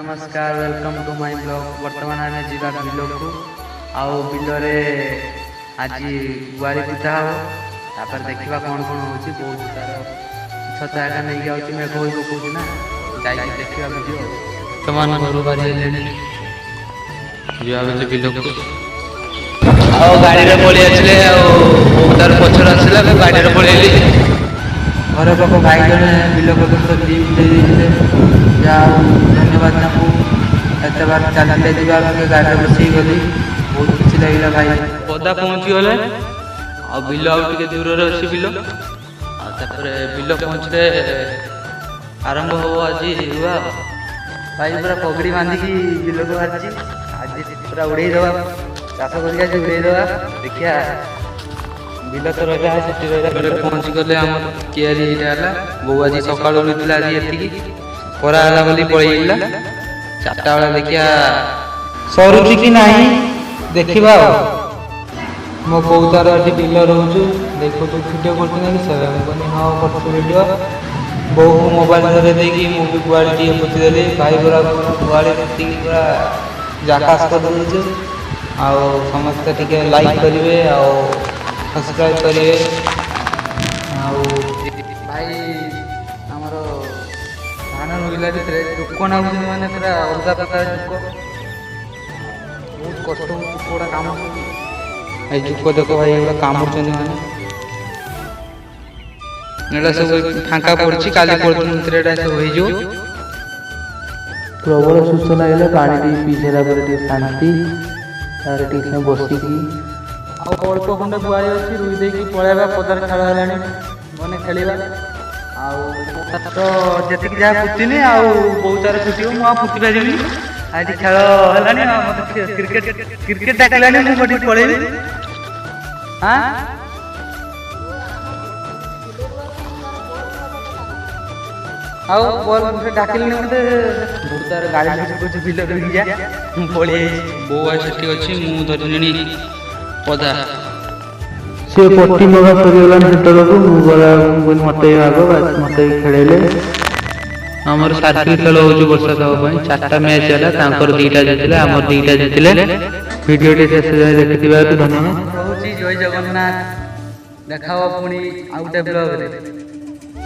ନମସ୍କାର, welcome to my vlog। ବର୍ତ୍ତମାନ ଆମେ ଯିବା ବିଲକୁ ଆଉ ବିଲରେ ଆଜି ଗୁଆଳି ପୋତା ହେବ। ତାପରେ ଦେଖିବା କ'ଣ କ'ଣ ହେଉଛି। ବହୁତ ତାର ଛତା ଏକା ନେଇକି ଯାଉଛି, ମେଘ ହୋଇ ପକଉଛି ନା, ଯାଇକି ଦେଖିବା ଭିଡ଼ିଓ। ବର୍ତ୍ତମାନ ଘରୁ ବାହାରି ହେଲେଣି, ଯିବା ବୋଲି ବିଲକୁ। ଆଉ ଗାଡ଼ିରେ ପଳେଇ ଆସିଲେ, ଆଉ ବୋଉ ତାର ପଛରେ ଆସିଲା, ମୁଁ ଗାଡ଼ିରେ ପଳେଇଲି। ଘର ପାଖ ଭାଇ ଜଣେ ବିଲ ପର୍ଯ୍ୟନ୍ତ ଲିଫ୍ଟ ଦେଇ ଦେଇଥିଲେ, ଯାହା ହଉ ଧନ୍ୟବାଦ ତାଙ୍କୁ। ଏତେ ବାଟ ଚାଲି ଚାଲି ଯିବା ଅପେକ୍ଷା ଗାଡ଼ିରେ ବସିକି ଗଲି, ବହୁତ ଖୁସି ଲାଗିଲା ଭାଇ। ପଦା ପହଞ୍ଚିଗଲେ ଆଉ ବିଲ ଆଉ ଟିକେ ଦୂରରେ ଅଛି ବିଲ। ଆଉ ତାପରେ ବିଲ ପହଞ୍ଚିଲେ ଆରମ୍ଭ ହବ ଆଜି ରୁଆ। ଭାଇ ପୁରା ପଗଡ଼ି ବାନ୍ଧିକି ବିଲକୁ ବାହାରିଛି। ଆଜି ପୁରା ଉଡ଼େଇ ଦେବା, ଚାଷ କରିକି ଆଜି ଉଡ଼େଇ ଦେବା। ଦେଖିବା, ବିଲ ତ ରହିଲା ସେଠି ରହିଲା। ଘରେ ପହଞ୍ଚିଗଲେ। ଆମର କିଆରି ଏଇଟା ହେଲା। ବୋଉ ଆଜି ସକାଳୁ ଉଠିଥିଲା, ଆଜି ଏତିକି ଖରା ହେଲା ବୋଲି ପଳେଇଲା। 4ଟା ବେଳେ ଦେଖିବା ସରୁଛି କି ନାହିଁ, ଦେଖିବା। ଆଉ ମୋ ବୋଉ ତାର ଏଠି ବିଲ ରହୁଛୁ ଦେଖୁଛୁ, ଭିଡ଼ିଓ କରୁଛୁ କି ସେ? ମୁଁ କହିଲି ହଁ, କରୁଛୁ ଭିଡ଼ିଓ। ବୋଉକୁ ମୋବାଇଲ ଧରେଇ ଦେଇକି ମୁଁ ବି ଗୁଆଳି ଟିକେ ପୋତିଦେଲି। ଭାଇ ପୁରା ଗୁଆଳି ପୋତିକି ପୁରା ଜାକାସ କରିଦେଇଛୁ। ଆଉ ସମସ୍ତେ ଟିକେ ଲାଇକ୍ କରିବେ ଆଉ ସବସ୍କ୍ରାଇବ୍ କରିବେ। ଆଉ ଭାଇ ଆମର ଧାନ ରୋଇଲା ଭିତରେ ଜୋକ ନାଗୁଛନ୍ତି, ମାନେ ପୁରା ଅଲଗା ପ୍ରକାର ଜୋକ। ବହୁତ କଷ୍ଟ ହେଉଛି, ଜୋକ ଗୁଡ଼ା କାମୁଡ଼ୁଛନ୍ତି। ଏଇ ଜୋକ ଦେଖ ଭାଇ, ଏଗୁଡ଼ା କାମୁଡ଼ୁଛନ୍ତି। ମାନେ ଏଇଟା ସବୁ ଫାଙ୍କା ପଡ଼ିଛି, କାଲି ପରଦିନ ଭିତରେ ଏଇଟା ସବୁ ହେଇଯିବ। ପ୍ରବଳ ଶୋଷ ଲାଗିଲା। ପାଣି ଟିକେ ପିଇ ସାରିଲା ପରେ ଟିକେ ଶାନ୍ତି। ତାପରେ ଟିକେ ସମୟ ବସିକି ଆଉ ଅଳ୍ପ ଖଣ୍ଡେ ଗୁଆଳି ଅଛି, ରୁଇ ଦେଇକି ପଳେଇବା। ପଦାରେ ଖେଳ ହେଲାଣି, ମାନେ ଖେଳିବା। ଆଉ ତ ଯେତିକି ଯାହା ପୋତିନି, ଆଉ ବହୁତ ତାର ପୋତିବ, ମୁଁ ଆଉ ପୋତି ପାରିବିନି। ଆଜି ଖେଳ ହେଲାଣି ଆଉ ମତେ କ୍ରିକେଟ କ୍ରିକେଟ ଡାକିଲାଣି, ମୁଁ କୋଠିକି ପଳେଇବି। ହଁ, ଆଉ ବଲ୍ ସେ ଡାକିଲେଣି ମତେ। ବହୁତ ତାର ଗାଳି ଧରିକି କହୁଛି ବିଲ ରୋଇକି ଯା, ମୁଁ ପଳେଇ ଯାଇଛି। ବୋଉ ଆଉ ସେଠି ଅଛି, ମୁଁ ଧରିଲିଣି ପଦା। ସିଏ ପଟି ମଗା ସରିଗଲାଣି ସେତେବେଳକୁ। ମୁଁ ଗଲା, ମୁଁ କହିଲି ମତେ ବି ମାଗ। ବାସ୍, ମତେ ବି ଖେଳେଇଲେ। ଆମର ସାର୍କିଲ ଖେଳ ହଉଛି ବର୍ଷା ଦେବା ପାଇଁ। ଚାରିଟା ମ୍ୟାଚ୍ ହେଲା, ତାଙ୍କର 2ଟା ଜିତିଲେ, ଆମର 2ଟା ଜିତିଲେ। ଭିଡ଼ିଓଟି ଶେଷ ଯାଏଁ ଦେଖିଥିବାରୁ ଧନ୍ୟବାଦ। ରହୁଛି, ଜୟ ଜଗନ୍ନାଥ। ଦେଖା ହବ ପୁଣି ଆଉ ଗୋଟେ ବ୍ଲଗରେ।